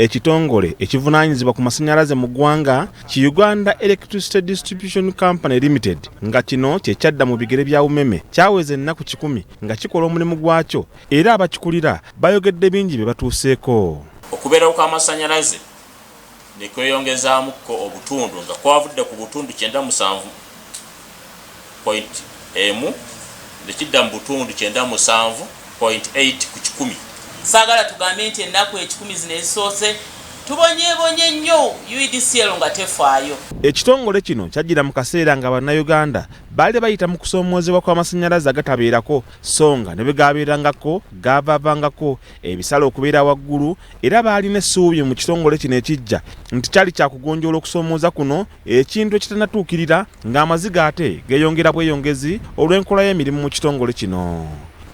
Ekitongole ekivunaanyizibwa ku masannyalaze mu ggwanga ki Uganda Electricity Distribution Company Limited, nga kino kye kyadda mu bigere bya Umeme, kyaweza ennaku 100 nga kikola omulimu gwakyo, era abakikulira bayogedde bingi bye batuuseeko. Okubeerawo kw'amasannyalaze ne kweyongezaamuko obutundu, nga kwavudde ku butundu 97.1 ne kidda mu butundu 97.8 ku kikumi. Saagala tugambe nti ennaku 100 zino ezisoose tubonyeebonye nnyo, UEDCL nga tefaayo. Ekitongole kino kyajjira mu kaseera nga Bannayuganda baali bayita mu kusoomoozebwa kw'amasannyalaze agatabeerako, so nga ne bwe gaabeerangako gaavaavangako ebisale okubeera waggulu, era baalina essuubi mu kitongole kino ekijja nti kyali kyakugonjoola okusoomooza kuno, ekintu ekitanatuukirira ng'amaziga ate geeyongera bweyongezi olw'enkola y'emirimu mu kitongole kino.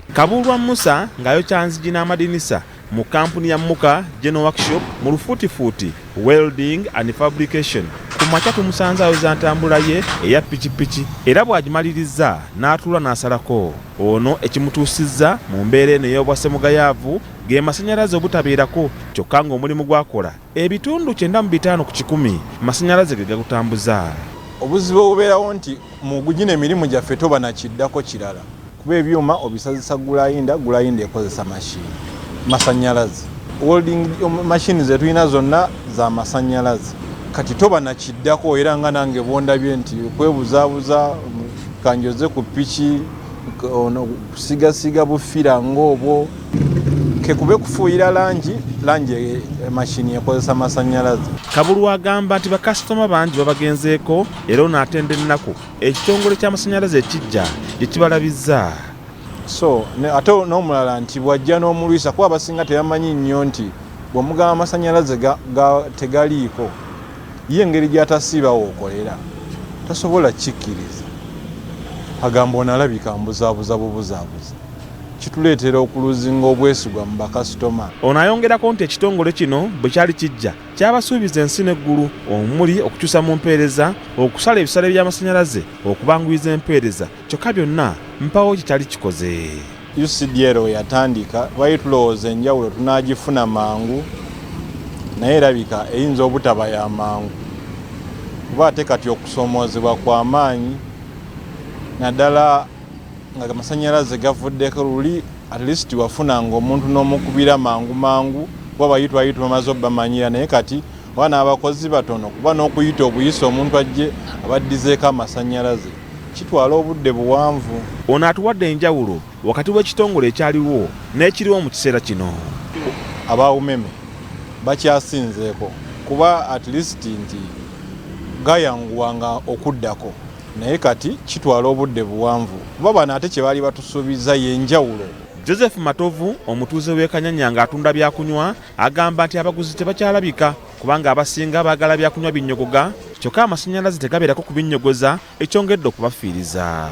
Kabuulwa Musa ng'ayokya nzigi n'amadinisa mu kampuni ya Muka General Workshop mu lufuutifuuti Welding and Fabrication. Ku makya tumusanze ayoza ntambula ye eya pikipiki, era bw'agimalirizza n'atuula n'asalako. Ono ekimutuusizza mu mbeera eno ey'obwassemugayaavu ge masannyalaze obutabeerako, kyokka ng'omulimu gw'akola ebitundu 95 ku kikumi masannyalaze ge gagutambuza. Obuzibu obubeerawo nti mu gino emirimu gyaffe toba nakiddako kirala, kuba ebyuma obisazisa grinder, grinder ekozesa mashini masanyalaze, welding mashini zetulina zonna za masanyalaze. Kati toba nakiddako, era nga nange bwondabye nti kwebuzaabuza kanjoze ku piki, kusigasiga bufira ng'obwo kekube kufuuyira langi, langi mashini ekozesa masanyalaze. Kabulwa agamba nti bakasitoma bangi babagenzeeko, era ono atenda ennaku ekitongole ky'amasannyalaze ekijja gye kibalabizza. So ate n'omulala nti bw'ajja n'omulwisa, kuba abasinga tebamanyi nnyo nti bw'omugamba amasanyalaze tegaliiko, ye engeri gy'atasiibawo okolera tasobola kikkiriza, agamba ono alabika mbuzaabuza bubuzaabuza. Kituleetera okuluzinga obwesigwa mu bakasitoma. Ono ayongerako nti ekitongole kino bwe kyali kijja kyabasuubiza ensi n'eggulu, omuli okukyusa mu mpeereza, okusala ebisale by'amasannyalaze, okubanguyiza empeereza, kyokka byonna mpawo kye kyali kikoze. UCDL we yatandika twali tulowooza enjawulo tunaagifuna mangu, naye erabika eyinza obutaba ya mangu, kuba ate kati okusoomoozebwa kwa maanyi, naddala nga amasannyalaze gavuddeko. Luli at least wafunanga omuntu n'omukubira mangu mangu, kuba bali twali tubamaze obbamanyira, naye kati oba n'abakozi batono, kuba n'okuyita obuyisa omuntu ajje abaddizeeko amasannyalaze kitwala obudde buwanvu. Ono atuwadde enjawulo wakati w'ekitongole ekyaliwo n'ekiriwo mu kiseera kino. Aba Umeme bakyasinzeeko, kuba at least nti gayanguwanga okuddako, naye kati kitwala obudde buwanvu, kuba bano ate kye baali batusuubiza y'enjawulo. Joseph Matovu, omutuuze w'e Kanyanya ng'atunda byakunywa, agamba nti abaguzi tebakyalabika kubanga abasinga baagala byakunywa binnyogoga, kyokka amasannyalaze tegabeerako kubinnyogoza, ekyongedde okubafiiriza.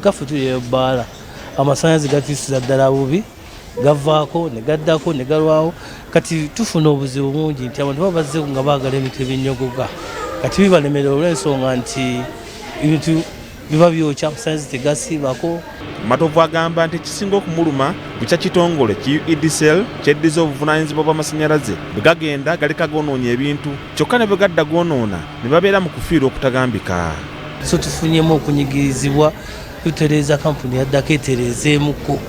Gaffe tuli ebbaala, amasannyalaze gatuyisiza ddala bubi, gavaako ne gaddako ne galwawo. Kati tufuna obuzibu bungi nti abantu baba bazze nga baagala ebintu ebinnyogoga, kati bibalemera olw'ensonga nti ebintu biba byokya, amasannyalaze tegasiibako. Matovu agamba nti ekisinga okumuluma bukya kitongole ki UEDCL kyeddiza obuvunaanyizibwa bw'amasannyalaze, bwe gagenda galeka goonoonye ebintu, kyokka ne bwe gadda goonoona ne babeera mu kufiirwa okutagambika. So tufunyemu okunyigirizibwa, tutereeza kampuni yaddako etereezeemuko,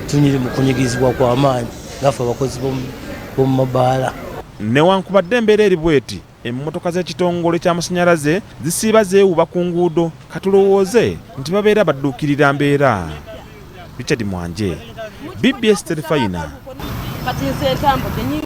tunyiri mu kunyigirizibwa kw'amaanyi ngaffe abakozi b'omu mabaala. Newankubadde embeera eri bweti, emmotoka z'ekitongole ky'amasannyalaze zisiiba zeewuba ku nguudo, katulowooze nti babeera badduukirira mbeera. Richard Mwanje, BBS Terefayina. Kati nze ntambudde.